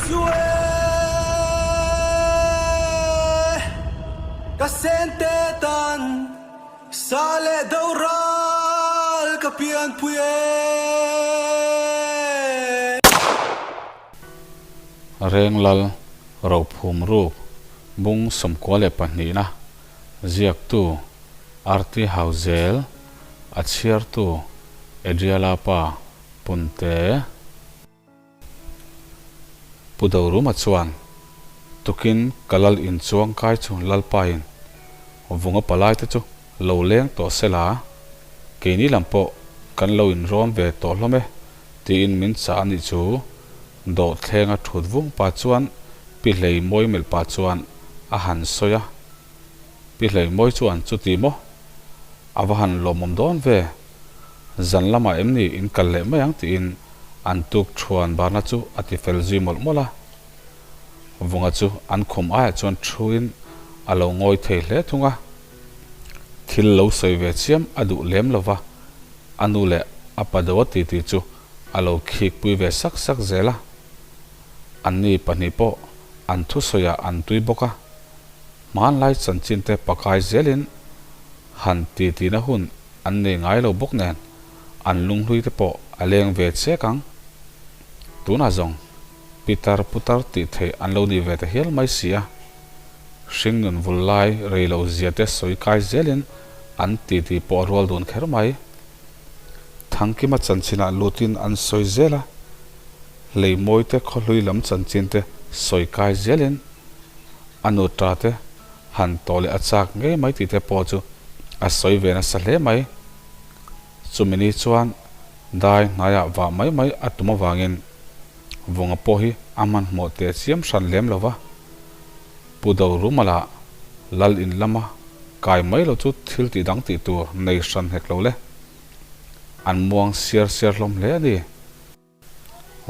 chu e ka sente tan sa leh do ral ka pianpui e. Renglal Rophum Ruk Bung 22na ziaktu Arti Hauzel a chhiartu Adriala pa Punte. Pu Doruma chuan, Tukin ka lal inchuang kai chu Lalpain vunga palai te chu lo leng tawh se la, keini lam pawh kan lo inrawn ve tawh hlawm e, tiin min chah a nih chu. Dawhthlenga thut vung pa chuan Pi Hleimawi melh pah chuan a han sawi a. Pi Hleimawi chuan, Chuti maw? A va han lawmawm dawn ve. Zan lamah em ni in kal leh mai ang tiin an tuk thuan barna chu a ti fel zui mawlh mawlh a. Vunga chu an khum aiah chuan thuin a lo ngawi thei hle thung a. Thil lo sawi ve chiam a duh lem lo va, a nu leh a pa do a titi chu a lo khikpui ve sak sak zel a. Anni pahnih pawh an thusawiah an tui bawk a. Hmanlai chanchinte pakai zelin han titina hun an nei ngai lo bawk nen an lunghlui te pawh a leng ve chek ang. Tunah zawng pitar putar tih theih an lo ni ve ta hial mai si a. Hringnun vul lai rei lo zia te sawi kai zelin an titi pawh a rual dun kher mai. Thangkima chanchinah lutin an sawi zel a, Leimawi te khawhlui lam chanchin te sawi kai zelin a nu ta te han tawh leh a chak ngei mai tih te pawh chu a sawi ve nasa hle mai. Chumi ni chuan dai hnaiah vah mai mai a tum avangin Vunga pawh hi a hmanhmawh teh chiam hran lem lo va, Pu Dorumala lal in lama kai mai lo chu thil tih dang tih tur nei hran hek lo le. An muang siar siar hlawm hle a ni.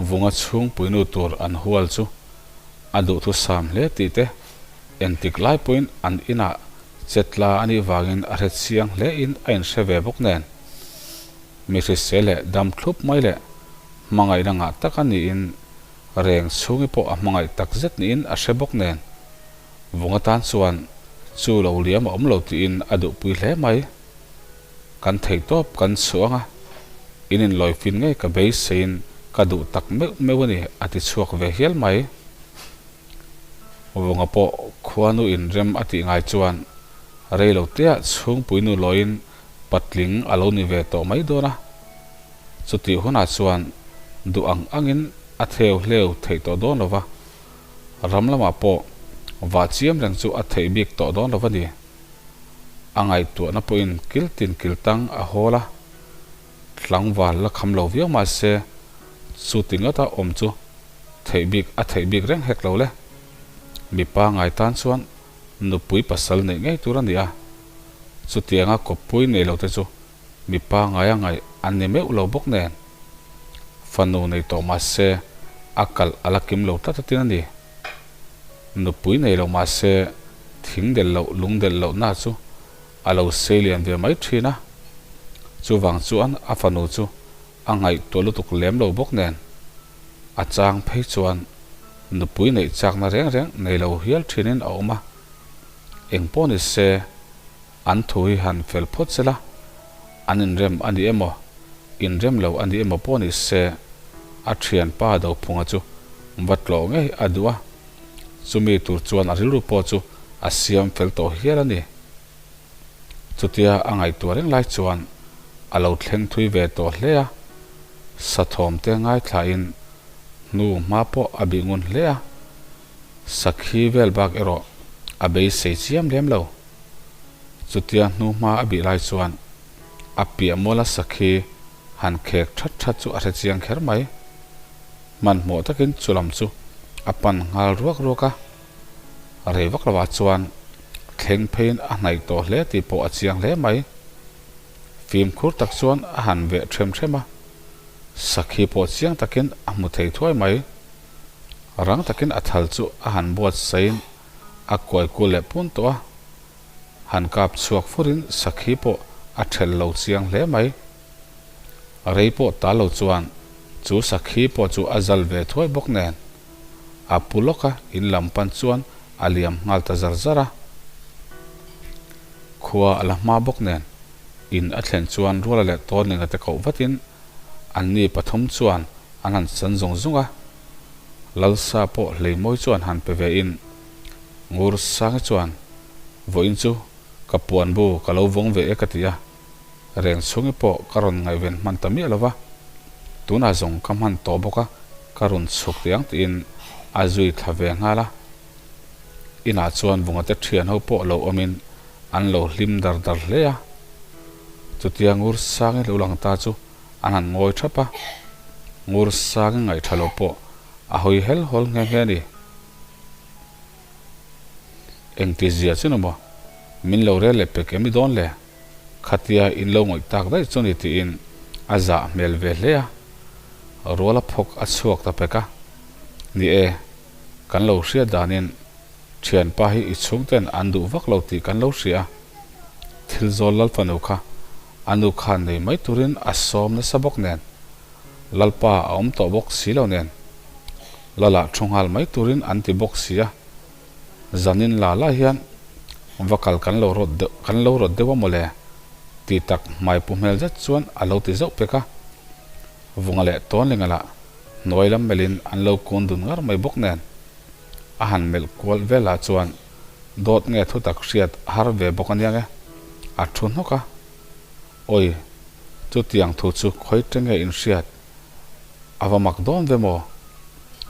Vunga chhungpuinu tur an hual chu a duhthu sam hle tih te, engtik lai pawhin an inah chetla a nih vangin a hre chiang hle in a inhre ve bawk nen. Mi hrisel leh dam thlup mai leh hmangaihna ngah tak a niin reng chhungi pawh a hmangaih tak zet niin a hre bawk nen. Vunga tan chuan chu lo liam a awm lo tiin a duhpui hle mai. Kan thei tawp kan chhuang a, in inlawifin ngei ka beiseiin ka duh tak meuh meuh a ni a ti chhuak ve hial mai. Vunga pawh khuanu inrem a tih ngai chuan rei lo teah chhungpuinu lawiin patling a lo ni ve tawh mai dawn a, chutih hunah chuan duh ang angin a theu hleu theih tawh dawn lo va, ram lamah pawh vah chiam reng chu a theih bik tawh dawn lo va ni. A ngaihtuahna pawhin kil tin kil tang a hawl a, tlangval la kham lo viau mah se chu ti ngawta awm chu theih bik a theih bik reng hek lo le. Mipa ngai tan chuan nupui pasal neih ngei tur a ni a, chutianga kawppui nei lo te chu mipa ngaia ngaih an ni meuh lo bawk nen. Fanu nei tawh mah se a kalh a la kim lo tlat atin a ni. Nupui nei lo mah se thing delh loh lung delh loh na chu a lo sei lian ve mai thin a. Chuvang chuan a fanu chu a ngaihtuah lutuk lem lo bawk nen a chang phei chuan nupui neih chakna reng reng nei lo hial thinin a awm a. Engpawh ni se an thu hi han fel phawt sela, an inrem a ni emaw, inrem lo a ni emaw pawh ni se, a thianpa Dophunga chu va tlawh ngei a duh a, chumi tur chuan a rilru pawh chu a siam fel tawh hial a ni. Chutia a ngaihtuah reng lai chuan a lo thleng thui ve tawh hle a, sathawm te ngaithlain hnu hma pawh a bih ngun hle a, sakhi vel bak erawh a beisei chiam lem lo. Chutia hnu hma a bih lai chuan a piah muala sakhi han khek that that chu a hre chiang kher mai. Hmanhmawh takin chu lam chu a pan nghal ruak ruak a, rei vak lovah chuan thleng pheiin a hnaih tawh hle tih pawh a chiang hle mai. Fimkhur tak chuan a han veh ṭhem ṭhem a, sakhi pawh chiang takin a hmu thei thuai mai. Rang takin a thal chu a han buatsaiin a kuai kul leh pun tawh a, han kap chhuak furin sakhi pawh a thelh lo chiang hle mai. Rei pawh ta lo chuan chu sakhi pawh chu a zal ve thuai bawk nen. A pu lawk a, in lam pan chuan a liam nghal ta zar zar a. Khua a la hma bawk nen, in a thlen chuan Ruala leh Tawnlinga te koh vatin anni pathum chuan an han chan zung zung a. Lalsa pawh Hleimawi chuan han pe ve in, Ngursangi chuan, Vawiin chu ka puan bu ka lo vawng ve e ka ti a, reng chhungi pawh ka rawn ngaihven hman ta miah lo va, tunah zawng ka hman tawh bawk a, ka rawn chhuk teh ang tiin a zui thla ve nghal a. Inah chuan Vungate thian ho pawh lo awmin an lo hlim dar dar hle a. Chutia Ngursangi lo lang ta chu an han ngawi thap a, Ngursangi ngaihṭha lo pawh a hawi hel hawl nghe nghe a ni. Engti zia chu ni maw? Min lo rel leh pek em i dawn le? Khatia in lo ngawih tak daih chu ni tiin a zah hmel ve hle a. Ruala phawk a chhuak ta pek a. Ni e, kan lo hriat danin thianpa hi i chhungten an duh vak lo tih kan lo hria a. Thil zawl Lalfanu kha a nu khan nei mai turin a sawm nasa bawk nen Lalpa a awm tawh bawk si lo nen Lala thu nghal mai turin an ti bawk si a, zanin la la hian va kal kan lo rawt deuh kan lo rawt deuh a mawle ti tak hmai pu hmel zet chuan a lo ti zauh pek a. Vunga leh Tawnlinga lah hnuai lam melhin an lo kun dun ngar mai bawk nen a han melh kual vel ah chuan dawt nge thu tak hriat a har ve bawk aniang e, a thu hnawk a. Awi, chutiang thu chu khawi te nge in hriat? A va mak dawn ve maw?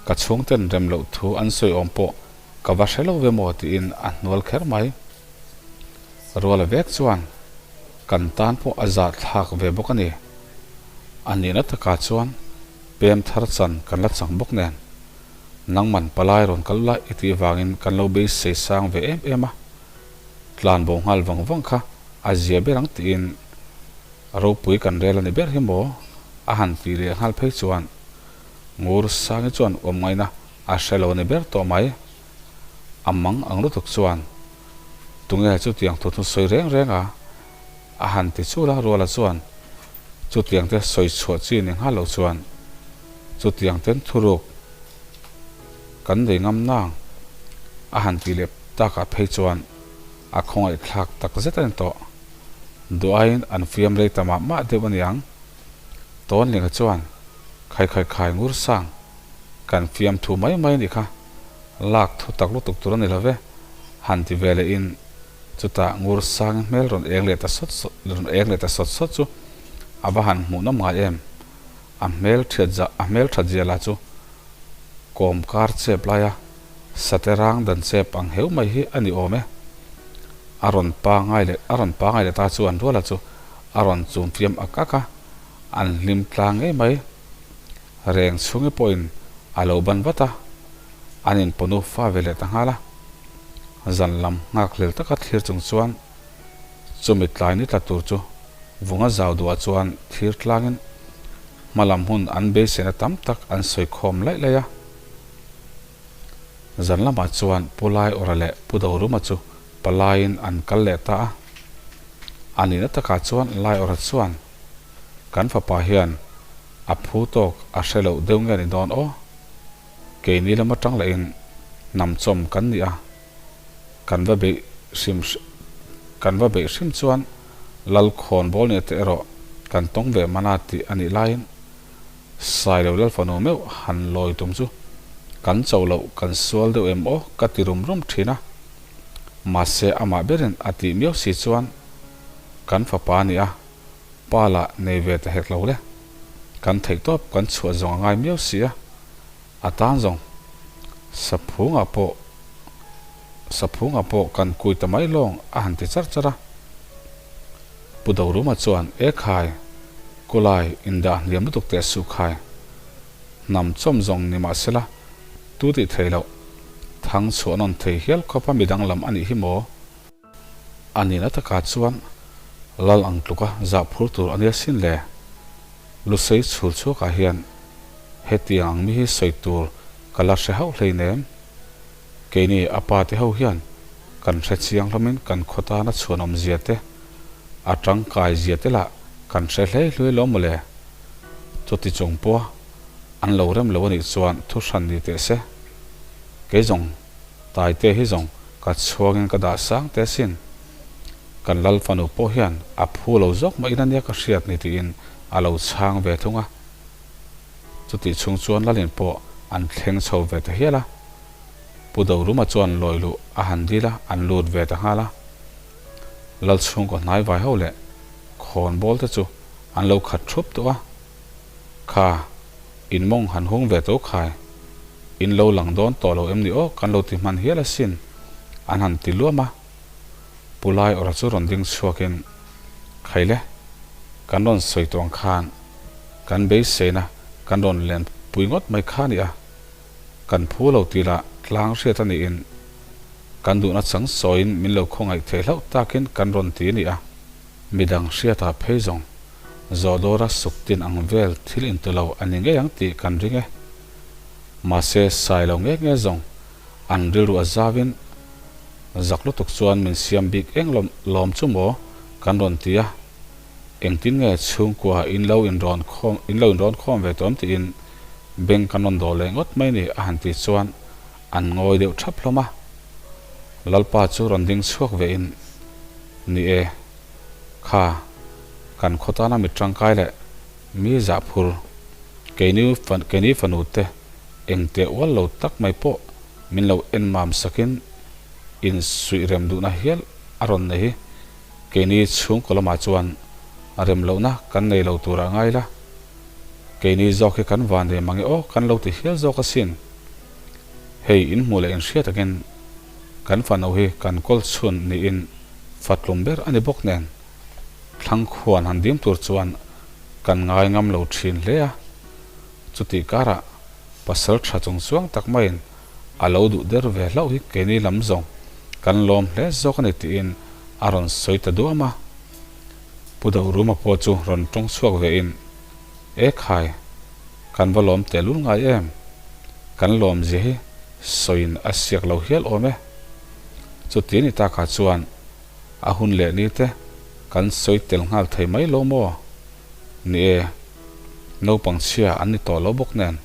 Ka chhungten rem loh thu an sawi awm pawh ka va hre lo ve maw tiin a hnual kher mai. Ruala vek chuan kan tan pawh a zah thlak ve bawk a ni. A nihna takah chuan pem thar chan kan la chang bawk nen. Nangman palai rawn kal la i tih vangin kan lo beisei sang ve em em a. Tlan bo nghal vang vang kha a zia ber ang tiin ropui kan rel a ni ber hi maw? A han ti leh nghal phei chuan Ngur Sangi chuan awm ngaihna a hre lo a ni ber tawh mai. A mang ang lutuk chuan Tunge chutiang thu thu sawi reng reng a? A han ti chul a, Ruala chuan chutiang te sawi chhuah chi ni nghal lo chuan chutiang ten thuruk kan nei ngam nang a han ti leh takah phei chuan a khawngaih thlak tak zet a ni tawh. Duh aiin an fiam rei ta mah mah deuh a niang. Tawnlinga chuan khai khai khai ngur sang kan fiam thu mai mai a nih kha, lak thu tak lutuk tur a ni lo ve, han ti ve leh in chutah ngur sang hmel rawn eng leh ta sawt sawt rawn eng leh ta sawt sawt chu a va han hmuhnawm ngai em. A hmel thiat za a hmel that zia lah chu kawm kar chep laia sate rang dan chep ang heu mai hi a ni awm e. A rawn pangai leh a rawn pangai leh ta chuan Ruala chu a rawn chum fiam ak ak a, an hlim tlang ngei mai. Reng chhungi pawhin a lo ban vat a, an inpawnu fa ve leh ta nghal a. Zan lam nghak hlel taka thlir chung chuan Chumi tlai ni tla tur chu Vunga zau duhah chuan thir tlangin hma lam hun an beiseina tam tak an sawi khawm laih laih a. Zan lamah chuan Pu Laiawra leh Pu Doruma chu palaiin an kal leh ta a. A nihna takah chuan Laiawra chuan, Kan fapa hian a phu tawk a hre loh deuh nge ni dawn aw? Keini lam atang lahin hnamchawm kan ni a. Kan va beih hrim kan va beih hrim chuan Lal khawnbawl nia te erawh kan tawng ve mana tih a nih laiin Sailo Lal fanu meuh han lawi tum chu kan cho loh kan sual deuh em aw ka ti rum rum thin a. Mahse amah berin a tih miau si chuan kan fapa a ni a, pa lah nei ve ta hek lo le. Kan theihtawp kan chhuah zawng a ngai miau si a. A tan zawng Saphungah pawh Saphungah pawh kan kui ta mai lawng a han ti char char a. Pu Doruma chuan, E khai, Kulai indah hliam lutuk teh suh khai. Hnam chawm zawng ni mah sela, tu tih thei loh, thang chhuah nawn thei hial khawpa midang lam a nih hi maw? A nihna takah chuan lal ang tluka zah phur tur a nia sin le. Lusei chhul chhuakah hian hetiang ang mi hi sawi tur ka la hre hauh hleinem. Keini a pa te ho hian kan hre chiang hlawmin kan khaw tana chhuanawm zia te, a tangkai zia te lah kan hre hlei hluai lo maw le. Chuti chung pawha an lo rem lo a nih chuan thu hran ni teh se. Kei zawng Taite hi zawng ka chhuangin ka dah sang teh asin. Kan lal fanu pawh hian a phu lo zawk mah in ania ka hriat ni tiin a lo chhang ve thung a. Chutih chhung chuan lalin pawh an thleng chho ve ta hial a. Pu Doruma chuan lawi luh a han dil a, an lut ve ta nghal a. Lal chhungkaw hnai vai ho leh khawnbawl te chu an lo khat thup tawh a. Kha, in mawng han hung ve to khai. In lo lang dawn tawh lo em ni aw kan lo ti hman hial asin, an han ti luam a. Pu Lai awrh chu rawn ding chhuakin, Khaile, kan rawn sawi tawh ang khan kan beiseina kan rawn len pui ngawt mai kha a ni a. Kan phu lo tih lah tlang hriat a niin kan duhna chang sawiin min lo khawngaih theih hlauh takin kan rawn ti a ni a. Midang hriatah phei zawng Zawhdawra suk tin ang vel thil intu lo a ni ngei ang tih kan ring e. Mahse sai lo ngek nge zawng an rilru a zauin zak lutuk chuan min siam bik eng lawm chu maw kan rawn ti a. Engtin nge chhungkua in lo inrawn khawm in lo inrawn khawm ve tawm tiin beng kan rawn dawl leh ngawt mai ni a han tih chuan an ngawi deuh thap hlawm a. Lalpa chu rawn ding chhuak ve in, Ni e, kha kan khaw tana mi tangkai leh mi zah phur keini keini fanu te engteh ual lo tak mai pawh min lo en mam sakin insuih rem duhna hial a rawn nei hi. Keini chhungkaw lamah chuan rem lohna kan nei lo tur a ngai la, keini zawk hi kan van ve mange aw kan lo ti hial zawk asin. Hei in hmuh leh in hriat takin kan fano hi kan kawl chhun niin fatlum ber a ni bawk nen thlang khuan han dim tur chuan kan ngai ngam lo thin hle a, chutih karah pasal tha chung chuang tak maiin A lo duh der ve hlauh hi keini lam zawng kan lawm hle zawk a ni tiin a rawn sawi ta duam a. Pu Doruma pawh chu rawn tawng chhuak ve in, E khai, kan va lawm tehlul ngai em? Kan lawm zia hi sawiin a siak lo hial awm e. Chuti ni takah chuan a hun leh ni te kan sawi tel nghal thei mai lo maw? Ni e, naupang chhia an ni tawh lo bawk nen.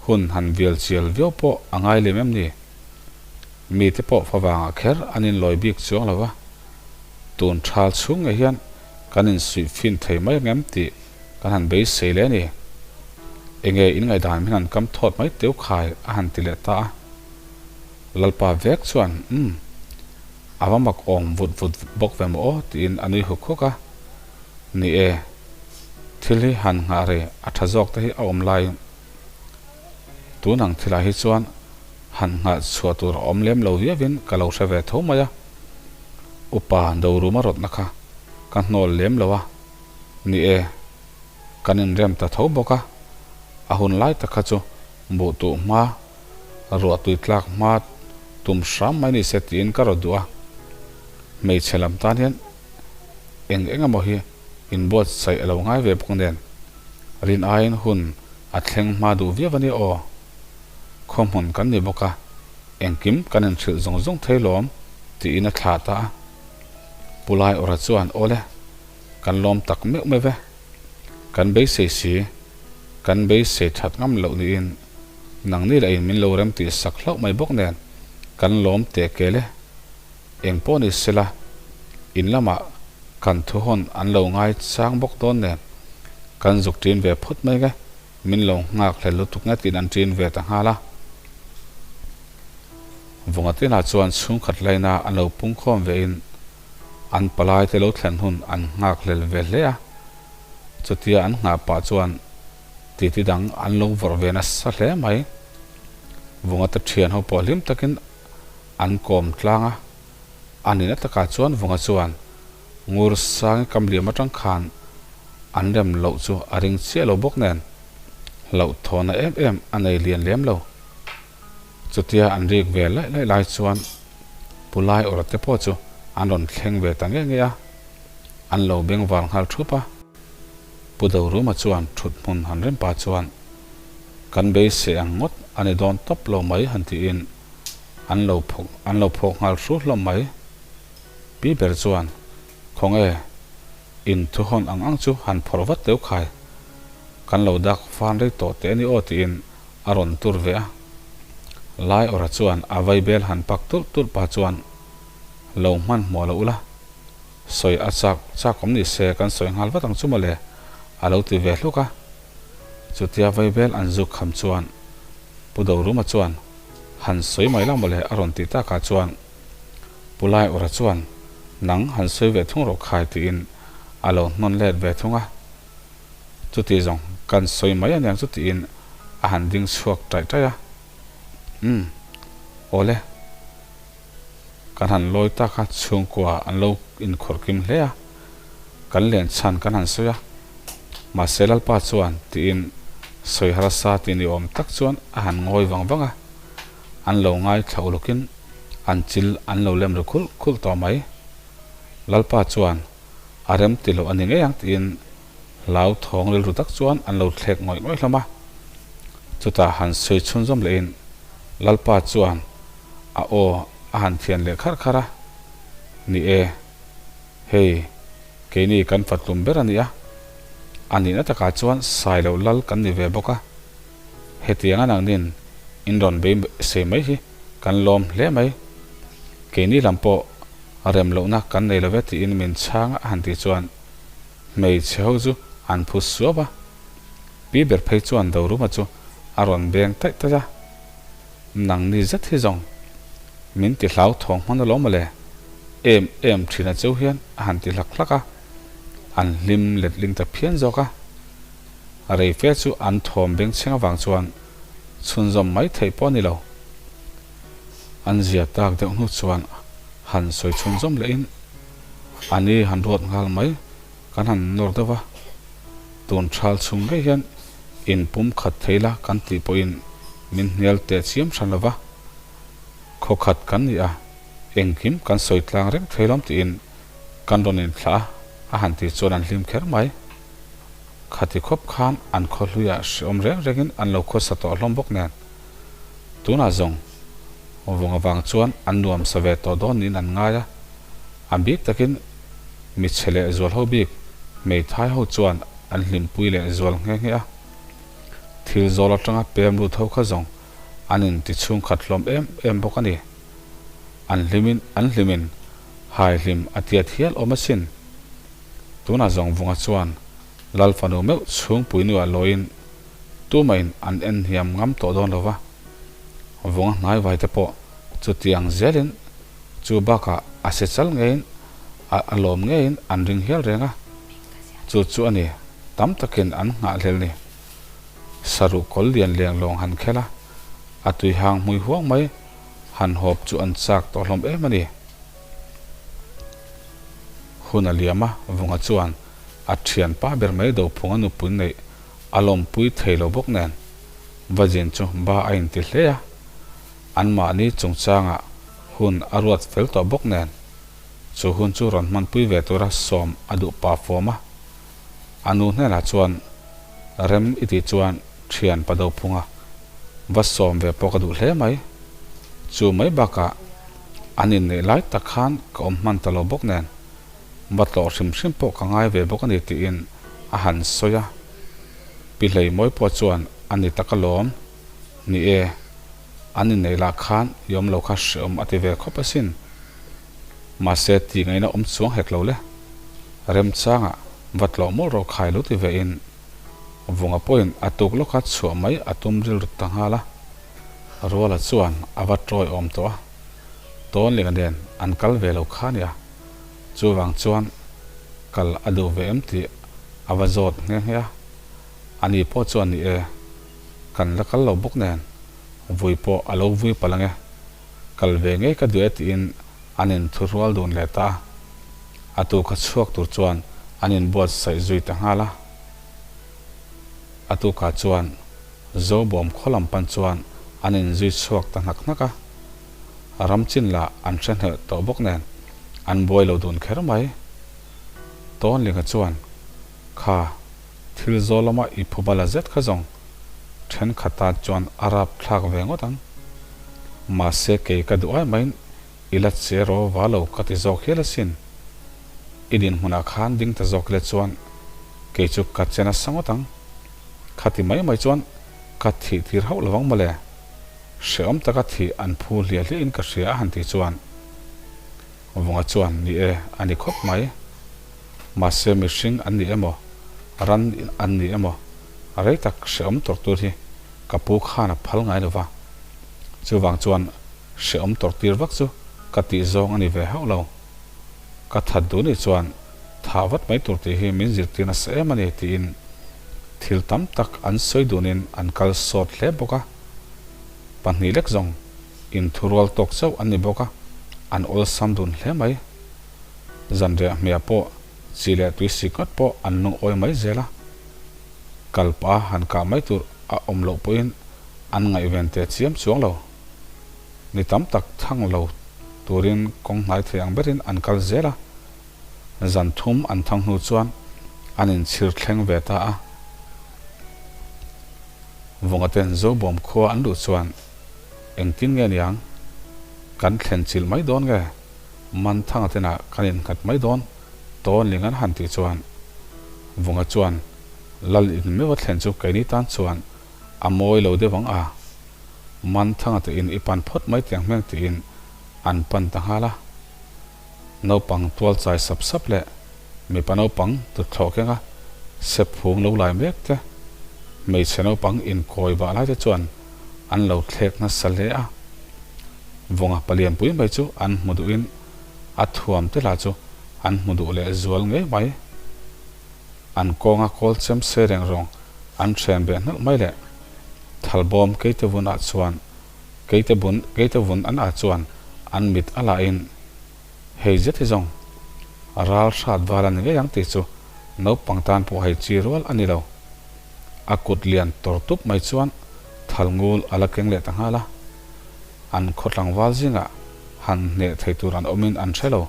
Hun han vial chial viau pawh a ngai lem em ni? Mite pawh favangah kher an inlawi bik chuang lo va, tun thal chhung ngei hian kan insuih fin thei mai ang em tih kan han beisei leh a ni. Enge inngaihdan min han kam thawt mai teu khai a han ti leh ta a. Lalpa vek chuan, Umm, a va mak awm vut vut bawk ve maw aw tiin a nui huk huk a. Ni e, thil hi han nghah rei a tha zawk te hi a awm laiin tun ang thilah hi chuan han nghah chhuah tur a awm lem lo viauin ka lo hre ve tho mai a. Upa Doruma rawtna kha ka hnawl lem lo a, ni e, kan inrem ta tho bawk a, a hun lai tak kha chu buh tuh hma ruah tui tlak hma tum hram mai ni se tiin ka rawt duh a, hmeichhe lam tan hian Eng eng emaw hi inbuatsaih a lo ngai ve bawk nen, rin aiin hun a thleng hma duh viau a nia aw. Khawhmun kan ni bawk a, engkim kan inhrilh zung zung thei lawm tiin a thlah ta a. Pu Lai Awra chuan Awle, kan lawm tak meuh meuh e. Kan beisei si, kan beisei that ngam loh niin nangni lah in min lo rem tih sak hlauh mai bawk nen kan lawm teh kel e. Eng pawh ni sela, in lamah kan thuhawn an lo ngai chang bawk dawn nen, kan zuk ṭin ve phawt mai nge, min lo nghak hlel lutuk nge tiin an ṭin ve ta nghal a. Vungatinah chuan chhungkhat laina an lo pungkhawm vein an palaite lo thlen hun an nghak hlel ve hle a, chutia an nghah pah chuan titi dang an lo vawrh ve nasa hle mai. Vungate ṭhian ho pawh hlim takin An kawm tlang a, a nihna takah chuan Vunga chuan Ngur Sangi kam liam atang khan an rem loh chu a ring chiah lo bawk nen hlauhthawhna em em a nei lian lem lo. Chutia an rik ve laih laih lai chuan Pu Lai awrh te pawh chu an rawn thleng ve ta ngei ngei a, an lo bengvar nghal thup a. Pu Doruma chuan thut hmun han rem pah chuan Kan beisei ang ngawt a ni dawn tawp lo mai han tiin An lo phawk an lo phawk nghal hru hlawm mai. Pi ber chuan, Khawnge, in thu hawn ang ang chu han phawrh vat teu khai. Kan lo dak fan rei tawh teh a ni aw tiin a rawn tur ve a. Laiawrha chuan a vaibel han pak tulh tulh pah chuan, Lo hmanhmawh lo ula, sawi a chak chak awm ni se kan sawi nghal vat ang chu mawle, a lo ti ve hluk a. Chutia vaibel an zuk kham chuan Pu Doruma chuan, Han sawi mai la mawle a rawn tih takah chuan Pu Laiawrha chuan, Nang han sawi ve thung rawh khai tiin a lo hnawn let ve thung a. Chuti zawng kan sawi mai aniang chu tiin a han ding chhuak taih taih a. Umm. Awle. Kan han lawi tak a, chhungkua an lo inkhawrh kim hle a. Kan len chhan kan han sawi a. Mahse Lalpa chuan tiin sawi harsa ti ni awm tak chuan a han ngawi vang vang a. An lo ngaithla ulukin an chil an lo lem ri khulh khulh tawh mai. Lalpa chuan a rem ti loh a ni ngei ang tiin hlau thawng rilru tak chuan an lo thlek ngawih ngawih hlawm a. Chutah han sawi chhunzawm lehin Lalpa chuan a aw a han thian leh kharh kharh a, Ni e, hei keini kan fatlum ber a ni a, a nihna takah chuan sai loh lal kan ni ve bawk a, hetianga nangnin in rawn beisei mai hi kan lawm hle mai. Keini lam pawh rem lohna kan nei lo ve tiin min chhang a han tih chuan hmeichhe ho chu an phu suap a. Pi ber phei chuan Doruma chu a rawn beng taih taih a, Nangni zet hi zawng min ti hlau thawng hman alawm mawle, em em thina cheu hian a han ti hlak hlak a, an hlim letling ta phian zawk a. Rei fe chu an thawm bengchheng avang chuan chhunzawm mai theih pawh a ni lo. An zia tak deuh hnu chuan han sawi chhunzawm lehin a ni han ruat nghal mai kan han nawr deuh va, tun thal chhung ngei hian in pum khat thei la kan tih pawhin min hnial teh chiam hran lo va, khaw khat kan ni a, engkim kan sawi tlang reng thei lawm tiin kan rawn inthlah a, a han tih chuan an hlim kher mai. Khati khawp khan an khaw hluiah hrehawm reng rengin an lo khawsa tawh hlawm bawk nen. Tunah zawng vawng avang chuan an nuam sa ve tawh dawn niin an ngai a, a bik takin mi chhe leh zual ho bik hmeithai ho chuan an hlimpui leh zual nghe nghe a. Thil zawl atanga pem lut ho kha zawng an inti chhungkhat hlawm em em bawk a ni. An hlimin an hlimin hai hlim a tiat hial awm asin. Tunah zawng vunga chuan Lal fanu meuh chhungpui nuah lawiin tumahin an en hniam ngam tawh dawn lo va, vunga hnai vai te pawh chutiang zelin chu bakah a se chal ngeiin a a lawm ngeiin an ring hial reng a, chu chu a ni tam takin an nghahhlel ni. Saruh kawl lian leng lawng han khel a, a tui hang hmui huang mai han hawp chu an chak tawh hlawm em a ni. Hun a liam a, Vunga chuan a thianpa ber mai Dophunga nupui neih a lawmpui thei lo bawk nen Vajin chu ba a inti hle a, anmahni chungchangah hun a ruat fel tawh bawk nen chu hun chu rawn hmanpui ve tura sawm a duh pah fawm a. A nu hnenah chuan rem i tih chuan thian pa Dophunga va sawm ve pawh ka duh hle mai. Chu mai bakah an inneih lai tak khan ka awm hman ta lo bawk nen va tlawh hrim hrim pawh ka ngai ve bawk a ni tiin a han sawi a. Pi Hleimawi pawh chuan a ni tak alawm, ni e, an inneih lah khan i awm lo kha hreawm a ti ve khawp asin. Mahse tih ngaihna awm chuang hek lo le. Remchangah va tlawh mawlh rawh khai lo ti ve in Vunga pawhin a tuk lawka chhuah mai a tum rilru ta nghal a. Ruala chuan a va tawi awm tawh a, Tawnlinga nen an kal ve lo kha nia. Chuvang chuan kal a duh ve em tih a va zawt nghe nghe a, ani pawh chuan ni e, kan la kal lo bawk nen vui pawh a lo vui palh ange, kal ve ngei ka duh e tiin an inthurual dun leh ta a, a tu kha chhuak tur chuan an inbuatsaih zui ta nghal a. A tukah chuan Zobawm khaw lam pan chuan an inzui chhuak ta hnak hnak a. Ram chin lah an hre hneh tawh bawk nen an buai lo dun kher mai. Tawnlinga chuan, Kha, thil zawl lama i phu bala zet kha zawng thenkhat ah chuan a rap thlak ve ngawt ang. Mahse kei ka duh ai maiin i la che ro va lo ka ti zawk hial asin. I dinhmunah khan ding ta zawk ila chuan kei chu ka che nasa ngawt ang. Khati mai mai chuan ka thih tir hauh lovang mawle. Hrehawm taka thih an phu hliah hliahin ka hria a han tih chuan Vunga chuan, Ni e, a ni khawp mai. Mahse mihring an ni emaw, ran an ni emaw, rei tak hrehawm tawrh tur hi ka pu khan a phal ngai lo va. Chuvang chuan hrehawm tawrh tir vak chu ka tih zawng a ni ve hauh lo. Ka that duh nih chuan thah vat mai tur tih hi min zirtir nasa em a ni tiin thil tam tak an sawi dunin an kal sawt hle bawk a. Pahnih lek zawng inthurual tawk chauh an ni bawk a, an awlsam dun hle mai. Zanriah hmia pawh chi leh tui sik ngawt pawh an lungawi mai zel a. Kal pah han kah mai tur a awm loh pawhin an ngaihven teh chiam chuang lo. Ni tam tak thang lo turin kawng hnai thei ang berin an kal zel a. Zan thum an thang hnu chuan an inchhir thleng ve ta a. Vungaten Zobawm khua an luh chuan engtin nge niang? Kan thlen chilh mai dawn nge? Manthanga tenah kan innghat mai dawn tawn ling an han tih chuan Vunga chuan Lal in meuh a thlen chu keini tan chuan a mawi lo deuh ang a, Manthanga te in i pan phawt mai tiang hmeng tiin an pan ta nghal a. Naupang tual chai sap sap leh mipa naupang tuthlawh kenga sep phung lo lai mek te, hmeichhe naupang inkawi vah lai te chuan an lo thlek nasa hle a. Vunga palianpui mai chu an hmu duhin a thuam te lah chu an hmu duh leh zual ngei mai. An kawnga kawl chem se reng rawng an hren beh hnalh mai leh thalbawm keite vun ah chuan keite bun keite vun an ah chuan an mit a lah in hei zet hi zawng ral hrat val a ni ngei ang tih chu naupang tan pawh hei chi rual a ni lo. A kut lian tawr tup mai chuan thal ngul a la keng leh ta nghal a. An khaw tlangval zingah han hneh thei tur an awmin an hre lo.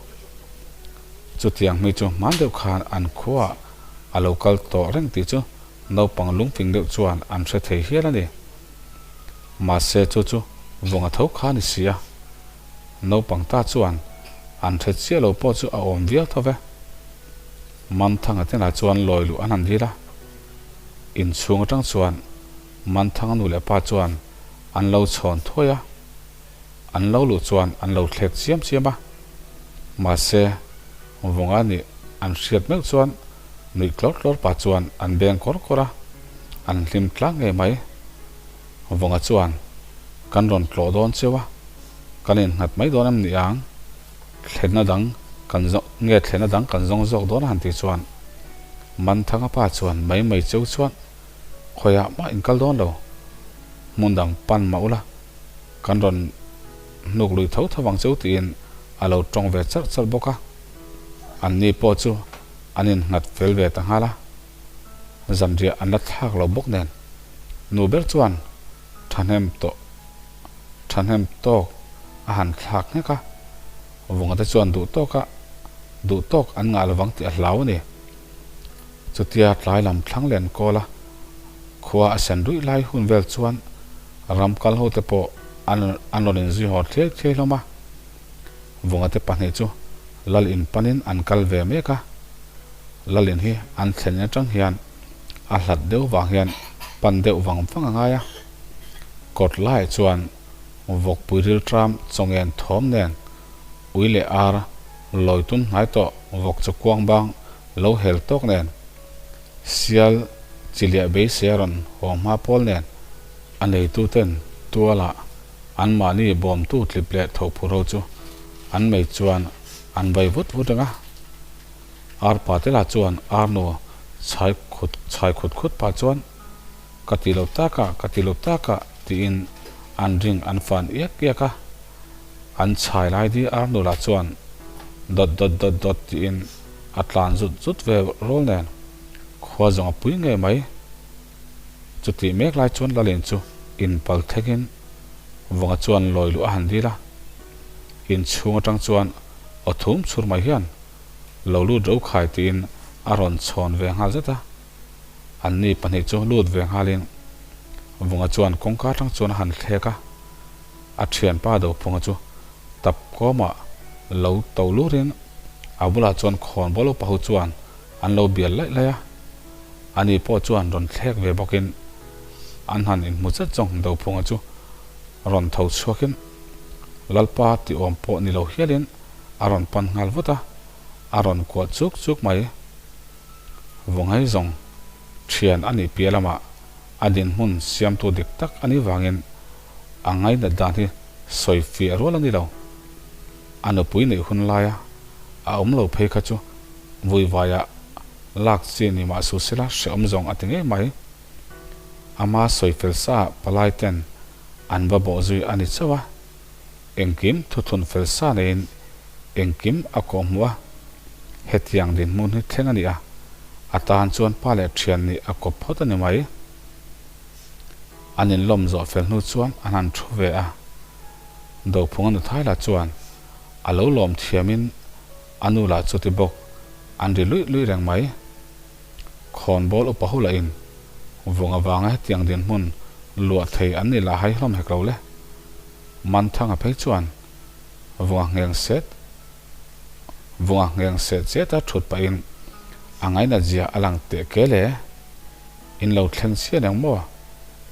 Chutiang hmi chu hman deuh khan an khuaah a lo kal tawh reng tih chu naupang lungfing deuh chuan an hre thei hial a ni. Mahse chu chu vawng a tho kha a ni si a. Naupang ta chuan an hre chiah lo pawh chu a awm viau tho ve. Manthanga tenah chuan lawi luh an han dil a. Inchhung atang chuan Manthanga nu leh pa chuan an lo chhawn thuai a, an lo luh chuan an lo thlek chiam chiam a. Mahse, Vunga nih an hriat meuh chuan nuih tlawr tlawr pah chuan an beng kawr kawr a, an hlim tlang ngei mai. Vunga chuan, Kan rawn tlawh dawn cheu a, kan innghat mai dawn em ni ang? Thlenna dang kan zawng nge thlenna dang kan zawng zawk dawn a han tih chuan Manthanga pa chuan mai mai cheu chuan khawiah mah in kal dawn lo, hmun dang pan mah ula kan rawn hnuk lui tho tho vang cheu tiin a lo tawng ve charh charh bawk a. Anni pawh chu an innghat fel ve ta nghal a, zanriah an la thlak lo bawk nen nu ber chuan thahnem tawh thahnem tawk a han thlak nghek a, Vunga te chuan duh tawka duh tawk an ngah lovang tih a hlau a ni. Chutia tlai lam thlang len kawl a khua a sen ruih lai hun vel chuan ram kal ho te pawh an an rawn inzui haw thliai thliai hlawm a. Vunga te pahnih chu lal in panin an kal ve mek a, lal in hi an thlen in atang hian a hlat deuh vang hian pan deuh vang vang a ngai a. Kawt laiah chuan vawkpui rilṭam chawngen thawm nen ui leh ar lawi tum hnai tawh vawk chu kuang bang lo hel tawk nen sial chi liah beisei a rawn haw hma pawl nen a neituten tualah anmahni bawmtu tlip leh thophur ho chu an mei chuan an vai vut vut reng a. Arpa te lah chuan arnu chhai khut chhai khut khut pah chuan Ka ti lo tak a, ka ti lo tak a, tiin an ring an fan iak iak a. An chhai lai di Arnu lah chuan dawt dawt dawt dawt tiin a tlan zut zut ve rawl nen khua zawng a pui ngei mai. Chutih mek lai chuan Lalin chu inpal thengin Vunga chuan lawi luh a han dil a. Inchhung atang chuan aw thum chhur mai hian lo lut rokhai tiin a rawn chhawn ve nghal zet a. Anni pahnih chu lut ve nghalin Vunga chuan kawngka atang chuan a han thlek a, a thianpa Dophunga chu tap kawmah lo to lurin a bulah chuan khawnbawl upa ho chuan an lo bial laih laih a, ani pawh chuan rawn thlek ve bawkin an han inhmu zet zawng Dophunga chu. Rawn tho chhuakin Lalpa ti awm pawh ni lo hialin a rawn pan nghal vut a, a rawn kuah chuk chuk mai. Vunghei zawng thian a nih piah lamah a dinhmun siamtu dik tak a nih vangin a ngainat dan hi sawi fiah rual a ni lo. A nupui neih hun laia a awm lo phei kha chu vuivaiah lak chi ni mah su sela hrehawm zawng a ti ngei mai. Ama sawi fel sa ah palai ten an va bawh zui a ni chauh a, engkim thuthun fel sa neiin engkim a kawh hmuh a, hetiang dinhmun hi thleng a ni a, a tan chuan pa leh thian nih a kawp phawt a ni mai. An inlawm zawh fel hnu chuan an han thu ve a, Dophunga nuthai lah chuan a lo lawm thiamin a nu lah chuti bawk an ri luih luih reng mai. Khawnbawl upa ho lahin vung avanga hetiang dinhmun luah thei an ni lah hai hlawm hek lo le. Manthanga phei chuan vunga ngheng set vunga ngheng set zeta thut pahin a ngainat zia a lang teh ke le. In lo thleng chian eng maw?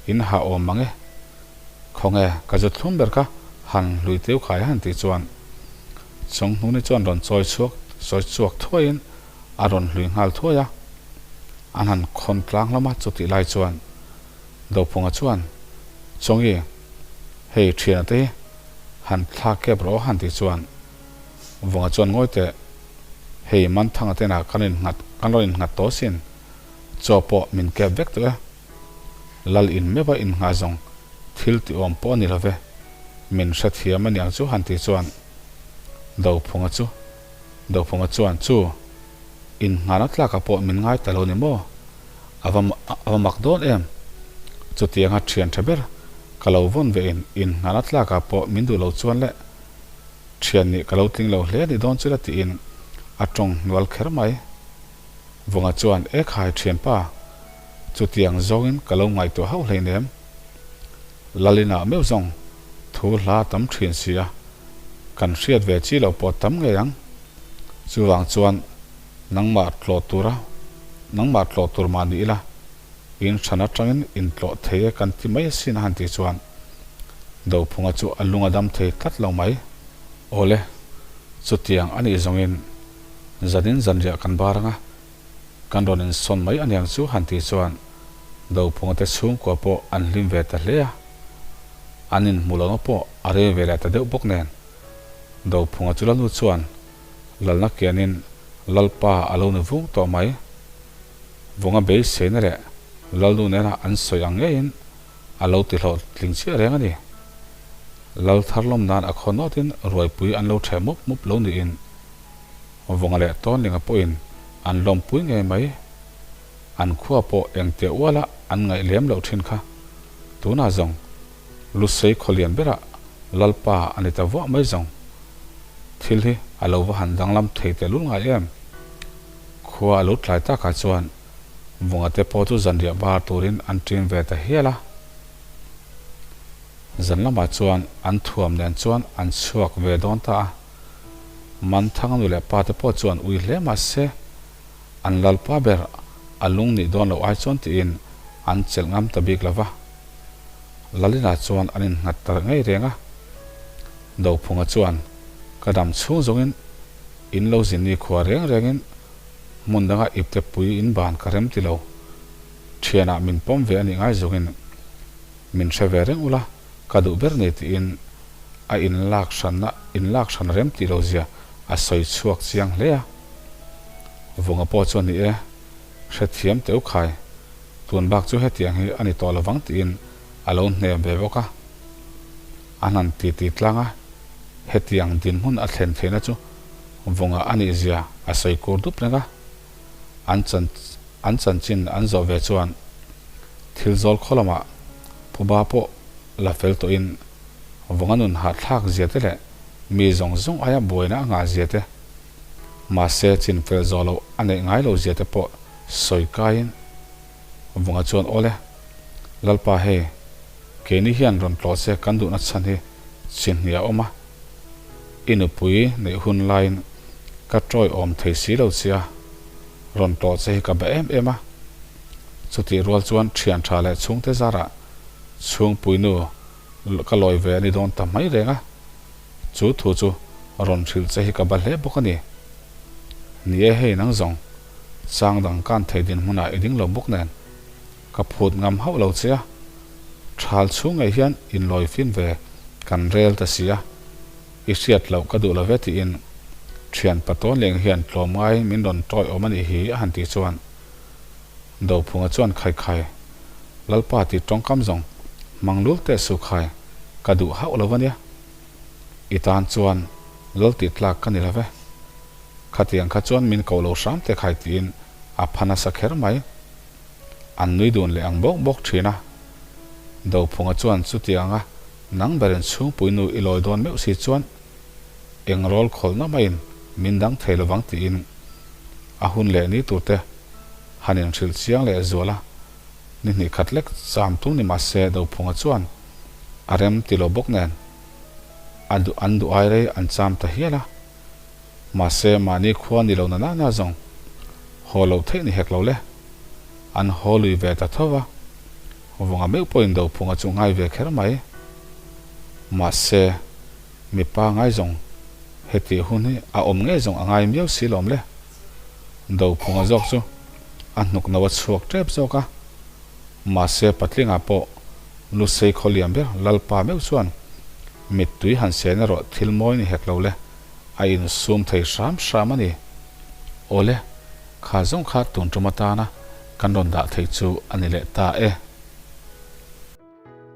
In ha awm mang e. Khawnge ka zu thlum ber kha han hlui teu khai a han tih chuan Chawnghnuni chuan rawn chawi chhuak chawi chhuak thuaiin a rawn hlui nghal thuai a, an han khawn tlang hlawm a, chutih lai chuan Dophunga chuan, Chawngi, hei thiana te hi han thla kep rawh aw han tih chuan Vunga chuan ngawi teh, hei Manthanga te inah kan innghat kan rawn innghat tawh asin, chaw pawh min kep vek tawh e, Lal in meuh a innghah zawng thil ti awm pawh a ni lo ve, min hrethiam a niang chu han tih chuan Dophunga chu Dophunga chuan, Chu, innghahna tlakah pawh min ngai ta lo ni maw? A va a va mak dawn em? Chutianga thian tha ber ka lo vawn ve in innghahna tlakah pawh min duh lo chuan le thian nih ka lo tling lo hle ni dawn chu la tiin a tawng hnual kher mai. Vunga chuan, E khai thianpa, chutiang zawngin ka lo ngaihtuah hauh hleinem. Lalina meuh zawng thu hla tam thin si a, kan hriat ve chi loh pawh tam ngei ang. Chuvang chuan nangmah tlawh tura nangmah tlawh tur mah ni ila, in hran atangin in tlawh thei e kan ti mai asin a han tih chuan Dophunga chu a lung a dam thei tlat lo mai. Awle, chutiang a nih zawngin zanin zanriah kan bar ang a, Kan rawn insawn mai aniang chu han tih chuan Dophunga te chhungkua pawh an hlim ve ta hle a, an inhmuh lohna pawh a rei ve leh ta deuh bawk nen. Dophunga chu Lalnu chuan lalna kianin Lalpa a lo ni vung tawh mai. Vunga beiseina leh Lalnu nena an sawi ang ngeiin a lo ti hlawhtling chiah reng a ni. Lal thar lawm nan a khaw nawtin ruaipui an lo ṭheh mup mup lo niin Vawnga leh Tawnlinga pawhin an lawmpui ngei mai. An khua pawh engtia uala an ngaih lem loh thin kha. Tunah zawng Lusei khawlian berah Lalpa a ni ta vuah mai zawng. Thil hi a lo va han danglam thei tehlul ngai em? Khua a lo tlai takah chuan Vawnga te pawh chu zanriah bar turin an ṭin ve ta hial a. Zan lamah chuan an thuam nen chuan an chhuak ve dawn ta a. Manthanga nu leh pa te pawh chuan ui hle mah se, an lalpa ber a lung nih dawn loh ai chuan tiin an chelh ngam ta bik lo va. Lalina chuan an innghat ta ngei reng a. Dophunga chuan, Ka dam chhung zawngin in lo zin ni khua reng rengin hmun danga ipte pui in ban ka rem ti lo. Thianah min pawm ve a nih ngai zawngin min hre ve reng ula, ka duh ber ni tiin a inlak hranna inlak hran rem tih lo zia a sawi chhuak chiang hle a. Vunga pawh chuan ni e, hrethiam teuh khai, tun bak chu hetiang hi a ni tawh lovang tiin a lo hnem ve bawk a. An han ti ti tlang a, hetiang dinhmun a thlen theihna chu Vunga a nih zia a sawi kur dup reng a. An chan an chanchin an zawh ve chuan thil zawl khaw lamah phuba pawh la fel tawhin Vawnga nun hahthlak zia te leh mi zawng zawng aia buaina a nghah zia te, mahse chin fel zawh loh a neih ngai lo zia te pawh sawi kaiin Vawnga chuan Awle, Lalpa hei, keini hian rawn tlawh che kan duhna chhan hi chinhnih a awm a, i nupui neih hun laiin ka tawi awm thei si lo che a, rawn tlawh che hi ka ba em em a. Chutih rual chuan thian tha leh chhungte zarah chhungpuinu. ka lawi ve a ni dawn ta mai reng a, chu thu chu rawn hrilh che hi ka ba hle bawk a ni. Ni e hei nang zawng, chang dang kan thei dinhmunah i ding lo bawk nen, ka phut ngam hauh lo che a, thal chhung ngei hian inlawi fin ve kan rel ta si a, i hriat loh ka duh lo ve tiin thian patawn leng hian tlawm ngaiin min rawn tawiawm a nih hi a han tih chuan Dophunga chuan khai khai, Lalpa tih tawngkam zawng hmang lul teh su khai, ka duh hauh lo a nia. I tan chuan lal tih tlak ka ni lo ve. Khatiang kha chuan min ko lo hram teh khai tiin a pha nasa kher mai. An nui dun leh ang bawk bawk thin a. Dophunga chuan chutianga nang berin chhungpui nu i lawi dawn meuh si chuan eng rawl khawlhna maiin min dang thei lovang tiin a hun leh ni turte han inhrilh chiang leh zual a, ni hnih khat lek cham tum ni mah se Dophunga chuan a rem ti lo bawk nen a duh an duh ai rei an cham ta hial a, mahse mahni khua ni lo na na na zawng haw loh theih ni hek lo le, an haw lui ve ta tho va, Vunga meuh pawhin Dophunga chu ngai ve kher mai. Mahse mipa ngaizawng hetih hun hi a awm ngei zawng a ngai miau si lawm le. Dophunga zawk chu a hnuk no a chhuak tep zawk a, mahse Patlinga pawh Lusei khaw lian ber Lalpa meuh chuan mittui han sen erawh thil mawi ni hek lo le, a insum thei hram hram a ni. Awle, kha zawng kha tun tum atana kan rawn dah theih chu a ni leh ta e.